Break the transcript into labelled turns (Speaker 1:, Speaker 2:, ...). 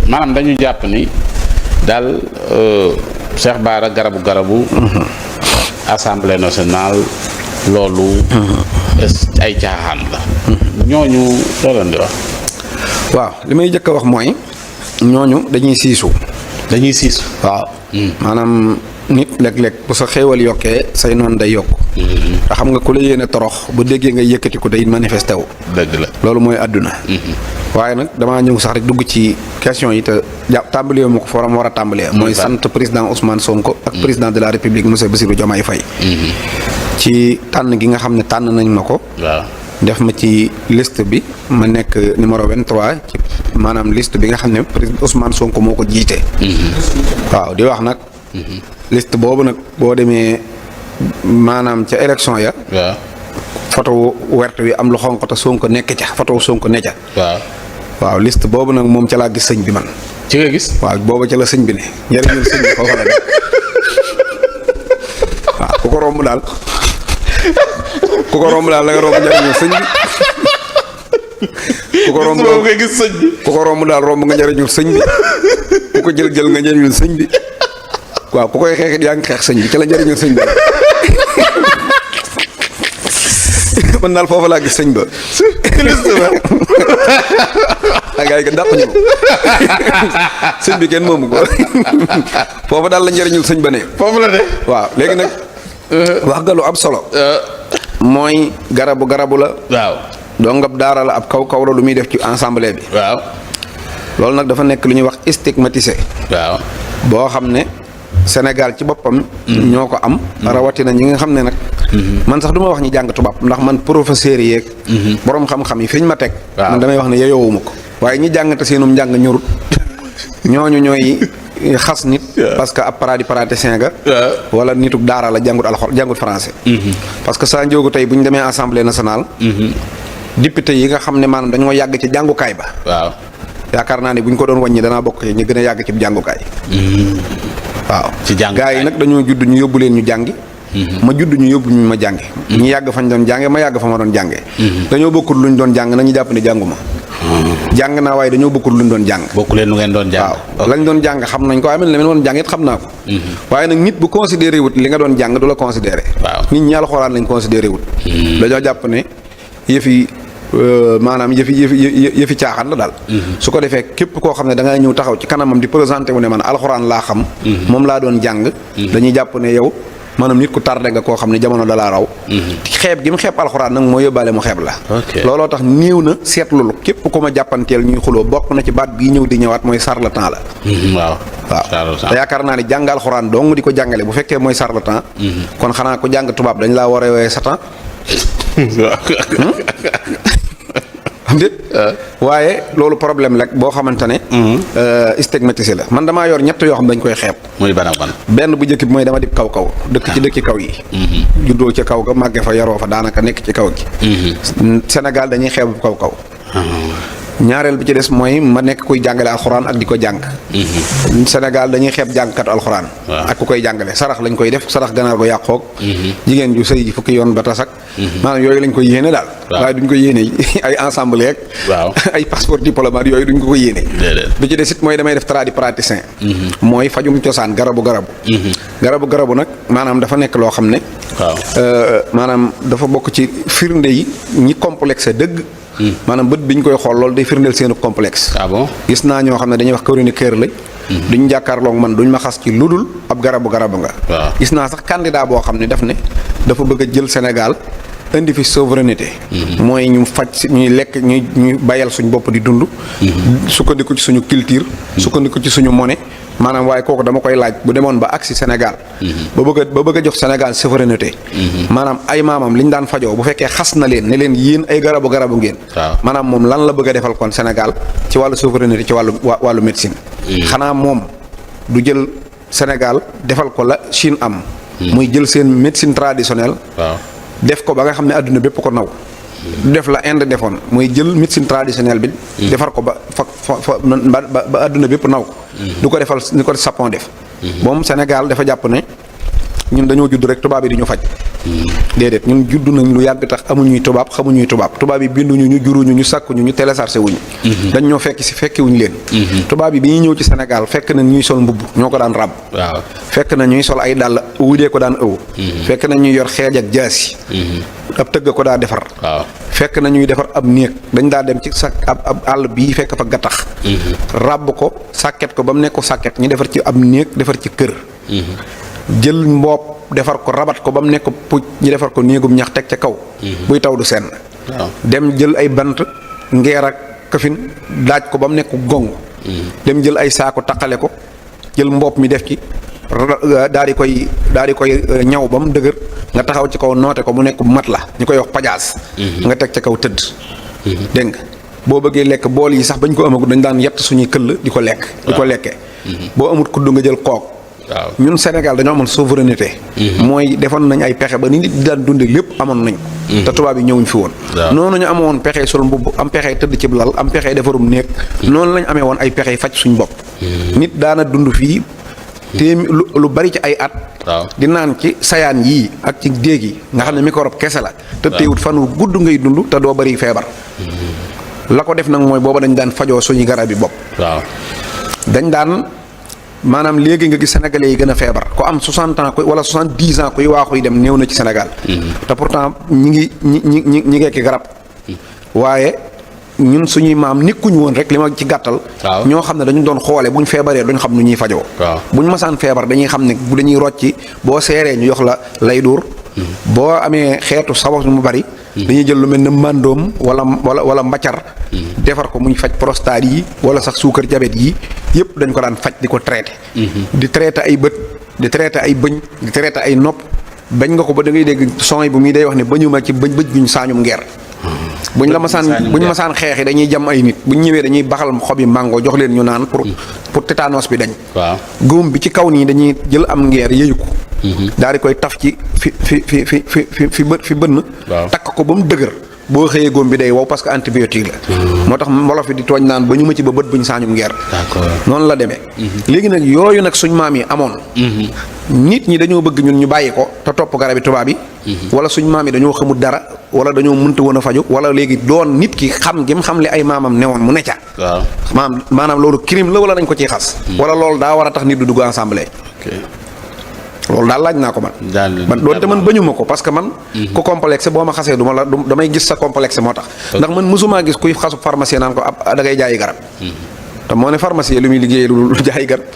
Speaker 1: maanaam dañu jàpp ni daal Cheikh Bara garabu assemblée nationale loolu ay caaxaan la. ñooñu loo leen di wax.
Speaker 2: waaw li may jëkk a wax mooy ñooñu dañuy siisu. waaw. maanaam nit léeg-léeg bu sa xéewal yokkee say noonu day yokk. te xam nga ku la yéene torox bu déggee ngay yëkkati ko day manifesté wu.
Speaker 1: dëgg la
Speaker 2: loolu mooy àdduna. waaye nag damaa ñëw sax rek dugg ci question yi te tàmbalee ma ko foram war a tàmbalee. mooy sant président Ousmane Sonko ak président de la République monsieur Bassirou Diomaye Faye. ci tànn gi nga xam ne tànn nañ ma ko.
Speaker 1: waaw
Speaker 2: def ma ci liste bi ma nekk numéro 23 ci maanaam liste bi nga xam ne président Ousmane Sonko moo ko jiite. waaw di wax nag. liste boobu nag boo demee maanaam ca élection ya.
Speaker 1: waaw
Speaker 2: photo wert wi am lu xonq te Sonko nekk ca photo Sonko ne ca. waaw liste boobu nag moom ca laa gis sëñ bi man.
Speaker 1: ci nga gis.
Speaker 2: waaw boobu ca la sëñ bi ne njëriñul sëñ bi foofu la ne waaw ku ko romb daal la nga romb njëriñul sëñ bi. ku ko romb daal
Speaker 1: nga gis sëñ bi.
Speaker 2: ku ko romb daal romb nga njëriñul sëñ bi ku ko jël nga njëriñul sëñ bi waaw ku koy xeexit yaa ngi xeex sëñ bi ca la njëriñul sëñ bi. man daal foofu laa gis sëñ ba. ak gars yi dàq ñu ko sëñ bi kenn moomu ko foofu daal la njëriñul sëñ ba ne.
Speaker 1: foofu la de.
Speaker 2: waaw léegi nag. wax nga lu am solo. mooy garabu la.
Speaker 1: waaw.
Speaker 2: dongab daara la ab kaw la lu muy def ci assemblée bi.
Speaker 1: waaw.
Speaker 2: loolu nag dafa nekk lu ñuy wax stigmatisé.
Speaker 1: waaw.
Speaker 2: boo xam ne Sénégal ci boppam. ñoo ko am. rawatina ñi nga xam ne nag. man sax du ma wax ñi jàng tubaab ndax man professeur yeeg. borom xam-xam yi fi ñu ma teg. man damay wax ne yeyoowuma ko. waaye ñi jàng te seenum njàng ñorut ñooñu ñooy xas nit. parce que ab praticien ga. wala nituk daara la jàngut français. parce que saa njóogu tey bu ñu demee assemblée nationale. député yi nga xam ne maanaam dañoo yàgg ci jàngukaay ba.
Speaker 1: waaw.
Speaker 2: yaakaar naa ne bu ñu ko doon wàññi danaa bokk ci ñu gën a yàgg ci jàngukaay. waaw
Speaker 1: ci jàngukaay
Speaker 2: gaa yi nag dañoo judd ñu yóbbu leen ñu jàngi. ma judd ñu yóbbu ñu ma jàngi. ñu yàgg fañ doon jànge ma yàgg fa ma doon jàngee. dañoo bokkul luñ doon jàng nañu jàpp ne jànguma. jàng naa waaye dañoo bokkul luñ doon jàng.
Speaker 1: bokku leen lu ngeen doon jàng.
Speaker 2: waaw lañ doon jàng xam nañ ko waaye man la doon jàng it xam naa ko. waaye nag nit bu considéré wut li nga doon jàng du la considéré.
Speaker 1: waaw
Speaker 2: nit ñi alxuraan lañ considéré wut. dañoo jàpp ne yëfi maanaam yëfi caaxaan la daal. su ko defee képp koo xam ne da ngay ñëw taxaw ci kanamam di présenté wu ne man alxuraan laa xam. moom laa doon jàng. dañuy jàpp ne yow maanaam nit ku tardé nga koo xam ne jamono dalaa raw. xeeb gi mu xeeb alxuraan nag moo yóbbaale mu xeeb la. looloo tax néew na seetlulu képp ku ma jàppanteel ñuy xuloo bokk na ci baat bii ñëw di ñëwaat mooy charlatan la. waaw te yaakaar naa ne jàng alxuraan dong di ko jàngale bu fekkee mooy charlatan. kon xanaa ko jàng tubaab dañ laa war a woowee satan. xam nga waaye loolu problème la boo xamante ne. stigmatisé la man damaa yor ñett yoo xam dañ koy xeeb.
Speaker 1: muy ban ak ban.
Speaker 2: benn bu njëkk bi mooy dama di kaw dëkk ci dëkki kaw yi. juddoo ci kaw ga màgge fa yaroo fa daanaka nekk ci kaw gi. Sénégal dañuy xeebu kaw. ñaareel bi ci des mooy ma nekk kuy jàngale alxuraan ak di ko jàng. Sénégal dañuy xeeb jàngkatu alxuraan. ak ku koy jàngale sarax lañ koy def sarax ganaar ko yàqoog. jigéen ju sëy ji fukki yoon ba tasak. maanaam yooyu lañ koy yéene daal. waaye duñ ko yéene ay ensemble yeeg. ay passeport diplomate yooyu duñ ko yéene. bi ci des it mooy damay def tradipraticien. mooy fajum cosaan garabu. garabu nag maanaam dafa nekk loo xam ne. maanaam dafa bokk ci firnde yi ñi complexe dëgg. maanaam bët bi ñu koy xool loolu day firndeel seenu complexe.
Speaker 1: ah bon
Speaker 2: gis naa ñoo xam ne dañuy wax chroniqueur lañ. duñ jàkkaarloog man duñ ma xas ci ludul ab garabu nga. gis naa sax candidat boo xam ne daf ne dafa bëgg a jël Sénégal indi fi souveraineté. mooy ñu faj ñuy lekk ñuy bayal suñ bopp di dund. sukkandiku ci suñu culture. sukkandiku ci suñu monnaie. maanaam waaye kooku dama koy laaj bu demoon ba agsi Sénégal. ba bëgg a jox Sénégal souveraineté. maanaam ay maamam li ñu daan fajoo bu fekkee xas na leen ne leen yéen ay garabu ngeen. maanaam moom lan la bëgg a defal kon Sénégal ci wàllu souveraineté ci wàllu médecine. xanaa moom du jël Sénégal defal ko la Chine am. muy jël seen médecine traditionnelle. def ko ba nga xam ne àdduna bépp ko naw. def la Inde defoon mooy jël médecine traditionnelle bi. defar ko ba ba àdduna bépp naw ko. du ko defal ni ko Japon def. moom Sénégal dafa jàpp ne ñun dañoo judd rek tubaab yi di ñu faj. déedéet ñun judd nañ lu yàgg tax amuñuy tubaab xamuñuy tubaab yi binduñu ñu juruñu ñu sàkkuñu ñu téléchargé wuñu. dañ ñoo fekk si fekki wuñu leen. tubaab yi bi ñuy ñëw ci Sénégal fekk na ñuy sol mbubb ñoo ko daan ràbb.
Speaker 1: waaw
Speaker 2: fekk na ñuy sol ay dàll wudee ko daan ëw. fekk na ñuy yor xeej ak jaasi. ab tëgg ko daa defar.
Speaker 1: waaw
Speaker 2: fekk na ñuy defar ab néeg dañ daa dem ci ab àll bii fekk fa gattax. ràbb ko sàkket ko ba mu nekk ko sàkket ñu defar ci ab néeg defar ci kër. jël mboob defar ko rabat ko ba mu nekk pucc ñu defar ko néegum ñax teg ca kaw. buy taw du senn. dem jël ay bant ngeer ak këfin daaj ko ba mu nekk gong. dem jël ay saako taqale ko jël mboob mi def ci daal di koy ñaw ba mu dëgër nga taxaw ci kaw noote ko mu nekk mat la ñu koy wax pajaas. nga teg ca kaw tëdd. dégg nga boo bëggee lekk bool yi sax bañ ko amagut dañ daan yett suñuy këll di ko lekk. di ko lekkee. boo amut kudd nga jël kook.
Speaker 1: waaw
Speaker 2: ñun Sénégal dañoo amoon souveraineté. mooy defoon nañ ay pexe ba ni nit di daan dundee lépp amoon nañ. te tubaab yi ñëwuñ fi woon. noonu ñu amoon pexe sol mbubb am pexe tëdd ci lal am pexe defarum néeg. noonu lañ amee woon ay pexe faj suñ bopp. nit daana dund fii te lu bari ci ay at. di naan ci sayaan yii ak ci déeg yi nga xam ne microbe kese la. te teewut fan wu gudd ngay dund te doo bari feebar. la ko def nag mooy booba dañ daan fajoo suñu garab yi bopp.
Speaker 1: waaw
Speaker 2: dañ daan. maanaam léegi nga gis sénégalais yi gën a feebar ko am 60 ans wala 70 ans kuy waaxuy dem néew na ci Sénégal. te pourtant ñi ngi garab. waaye ñun suñuy maam nekkuñu woon rek li ma ci gàttal. ñoo xam ne dañu doon xoole bu ñu feebaree duñ xam nu ñuy fajoo. bu ñu masaan feebar dañuy xam ne bu dañuy rocci boo seeree ñu yox la lay dur. boo amee xeetu sabab mu bari. dañuy jël lu mel ne màndoom wala mbaccar. defar ko muy faj prostate yi wala sax suukar jabet yi yëpp dañ ko daan faj di ko traité. di traité ay bët di traité ay bëñ di traité ay nopp bañ nga ko ba da ngay dégg son yi bu muy day wax ne bañu ma ci bëj guñ saañum ngeer. buñ masaan xeexi dañuy jam ay nit buñ ñëwee dañuy baxal xobi mango jox leen ñu naan pour tétanos bi dañ. waaw góom bi ci kaw nii dañuy jël am ngeer yëyu ko. daal di koy taf ci fi bënn. takk ko ba mu dëgër. boo xëyee góom bi day wow parce que antibiotique la. moo tax wolof yi di tooñ naan ba ñu ma ci ba bët buñ saañum ngeer. noonu la demee. léegi nag yooyu nag suñ maam yi amoon. nit ñi dañoo bëgg ñun ñu bàyyi ko te topp garabi tubaab yi. wala suñ maam yi dañoo xamul dara wala dañoo mënta woon a faju wala léegi doon nit ki xam gim xam li ay maamam newoon mu ne ca. waaw maanaam loolu crime la wala dañ ko ciy xas. wala loolu daa war a tax nit du dugg assemblée. loolu daal laaj naa ko man doonte man bañu ma ko parce que man ku complexe boo ma xasee damay gis sa complexe moo tax ndax man mësumaa gis kuy xasu pharmacien naan ko da ngay jaayi garab te moo ne pharmacien lu muy liggéeyee lu jaayi garab